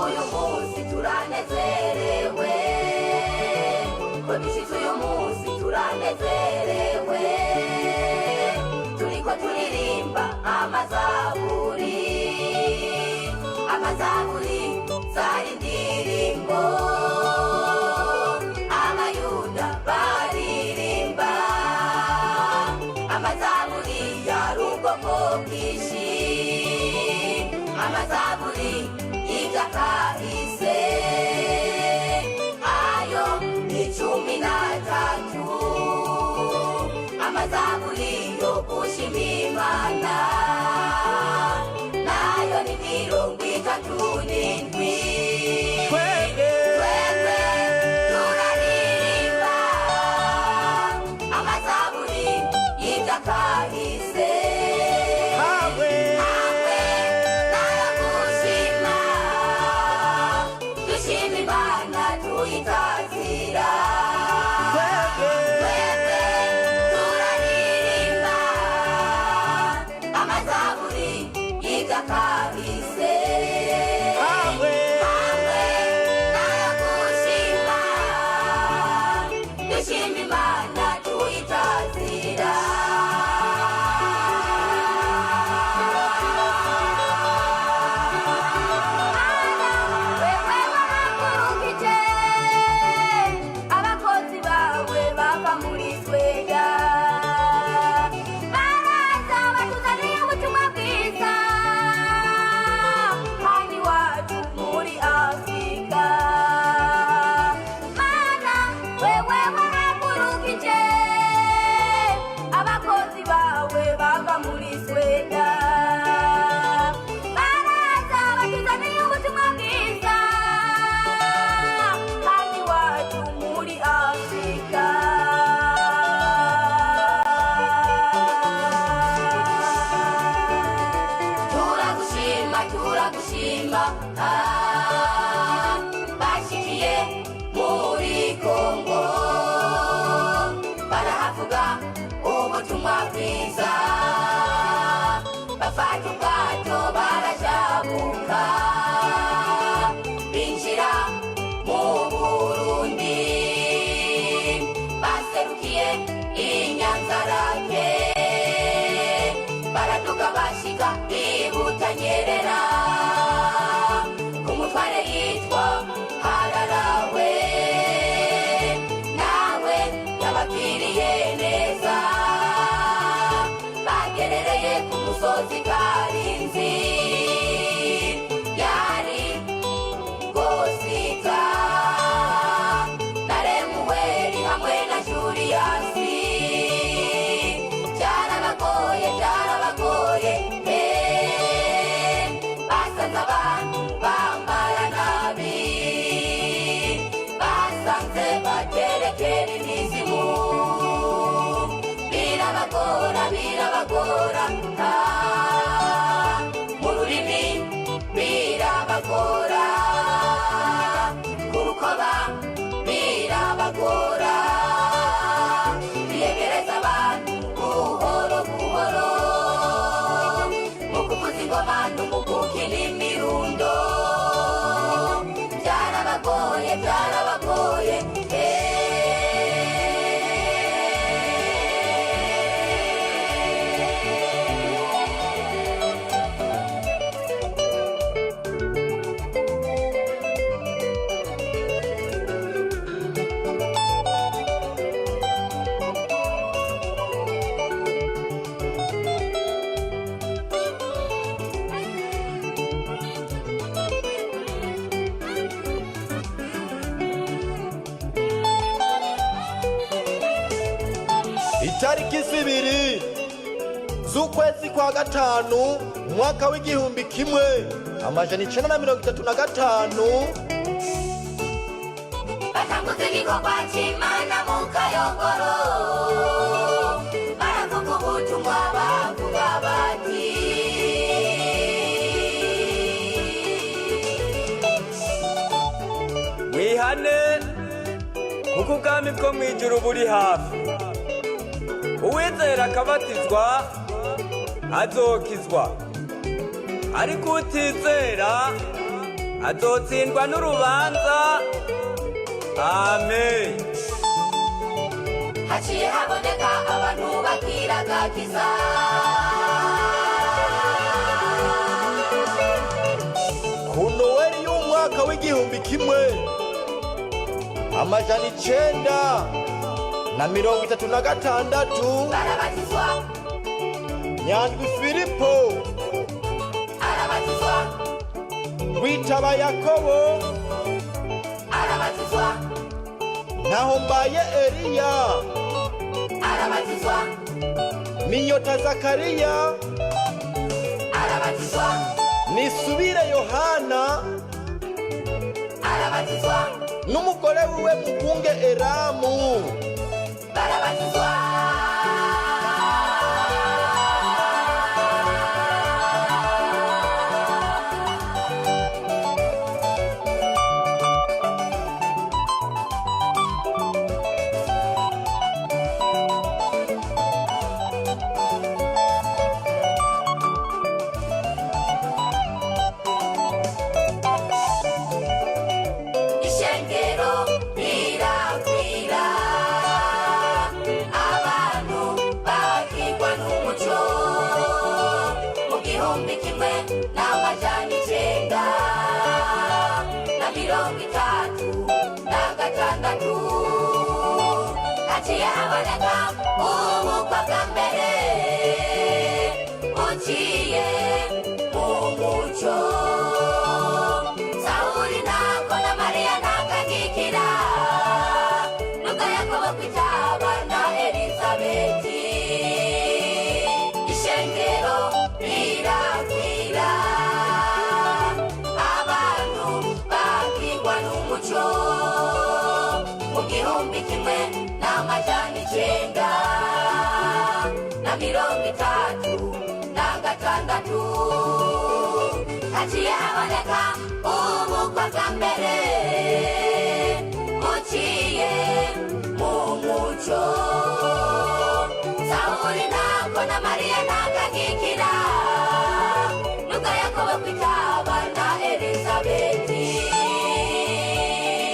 Uyu munsi turanezerewe, ko dushitse uyu munsi turanezerewe, turiko turirimba amazaburi, amazaburi zari indirimbo abayuda baririmba, amazaburi yari ubwoko bwinshi, amazaburi y'akahise ayo ni 13, amazaburi yo gushima Imana nayo ni 37. Twebwe Twebwe turaririmba amazaburi y'akahise hamwe hamwe nayo gushima, dushima Imana tuyitazira. Twebwe Twebwe turaririmba amazaburi y'akahise hamwe hamwe nayo gushima, dushima Imana tuyitazira. Wewe wahagurukije abakozi bawe bava muri Sweda, baraza batuzaniye ubutumwa bwiza hano iwacu muri Afurika. Mana, wewe wahagurukije abakozi bawe bava muri Sweda, baraza batuzaniye ubutumwa bwiza hano iwacu muri Afurika. Turagushima, turagushima, ah, bashikiye muri Kongo barahavuga ubutumwa bwiza, bafata ubwato barajabuka binjira mu Burundi, baserukiye Inyanzarake, baraduka bashika Ibutanyerera ku mutware yitwa Hararawe, nawe yabakiriye neza. Bagerereye ku musozi Karinzi yari Gosita na Lemuweli hamwe na Juliyasi, byarabagoye, byarabagoye, basanze abantu bambara nabi, basanze baterekera imizimu, birabagora, birabagora, ah, mu rurimi birabagora, ku rukoba birabagora, biyegereza abantu buhoro buhoro mu kuvuza ingoma no mu gukina imirundo, byarabagoye, byarabagoye. Itariki 2 z'ukwezi kwa gatanu umwaka w'1935. Batanguze igikorwa cy'Imana mu Kayogoro, baravuga ubutumwa, bavuga bati: "Wihane, kuko ubwami bwo mu ijuru buri hafi. Uwizera akabatizwa azokizwa, ariko utizera Azotsindwa n'urubanza. Amen. Haciye haboneka abantu bakiragakiza. Ku Noweli y'umwaka w'1936, Barabatizwa. Nyandwi Filipo, Arabatizwa. Rwitaba Yakobo, Arabatizwa. Ntaho Mbaye Eliya, Arabatizwa. Minyota Zakariya, Arabatizwa. Nisubire Yohana, Arabatizwa. n'umugore wiwe Mugunge Eramu. Barabatizwa. Ishengero rirakwira, abantu bakigwa n'umuco mu 1936. Haciye haboneka ubukwe bwa mbere buciye mu muco. Sawuli ntako na Mariya ntakagikira, Luka, Yakobo, Kwitaba na Elizabeti. Ishengero rirakwira, abantu bakigwa n'umuco mu 1936. Haciye haboneka ubukwe bwa mbere buciye mu muco. Sawuli ntako na Mariya ntakagikira, Luka, Yakobo, Kwitaba na Elizabeti.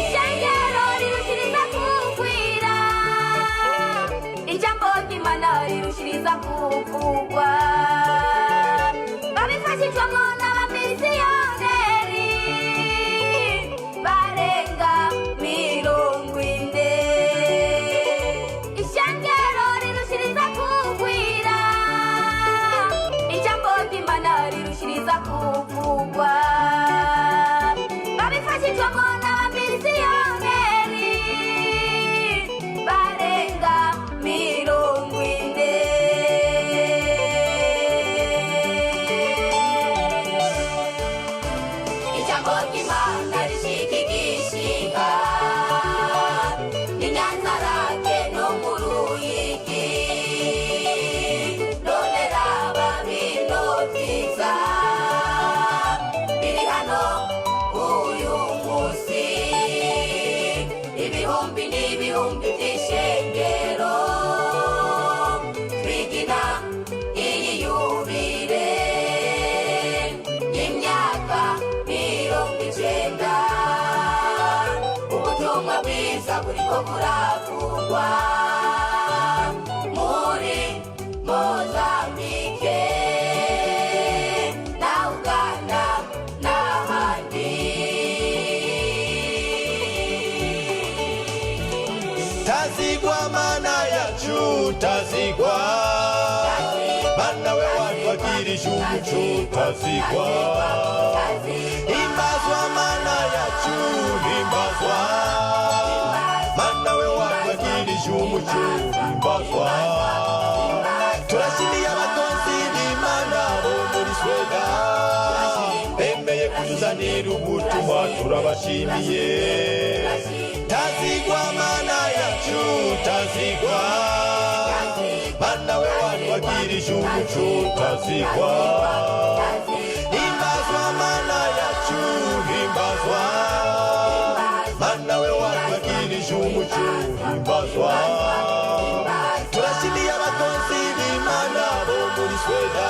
Ishengero rirushiriza kugwira, ijambo ry'Imana rirushiriza kuvugwa, babifashijwemo n'abamisiyoneri barenga 40. Ishengero rirushiriza kugwira, ijambo ry'Imana rirushiriza kuvugwa, babifashijwemo n'abamisiyoneri barenga 40. Ijambo ry'Imana rishika igishinga n'Inyanzarake no mu Ruyigi. None raba bino vyiza biri hano uyu munsi, ibihumbi n'ibihumbi vy'ishengero twigina iyi yubile y'imyaka 90. Ubutumwa bwiza buriko buravugwa muri Mozambike na Uganda n'ahandi. Tazigwa Mana yacu, tazigwa Mana we watwakirije umuco, tazigwa. Himbazwa Mana yacu, himbazwa Mana we watwakirije umuco, himbazwa. Turashimiye abakozi b'Imana bo muri Sweda bemeye kutuzanira ubutumwa, turabashimiye. Tazigwa Mana yacu, tazigwa Mana we watwakirije umuco, tazigwa. Himbazwa Mana yacu, himbazwa Mana we watwakirije umuco, himbazwa. Turashimiye abakozi b'Imana bo muri Sweda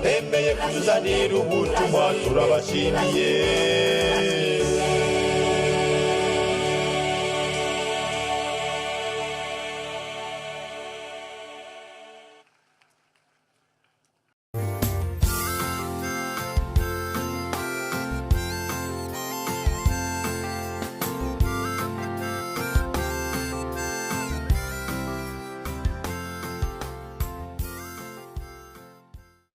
bemeye kutuzanira Mutuzanira ubutumwa, turabashimiye.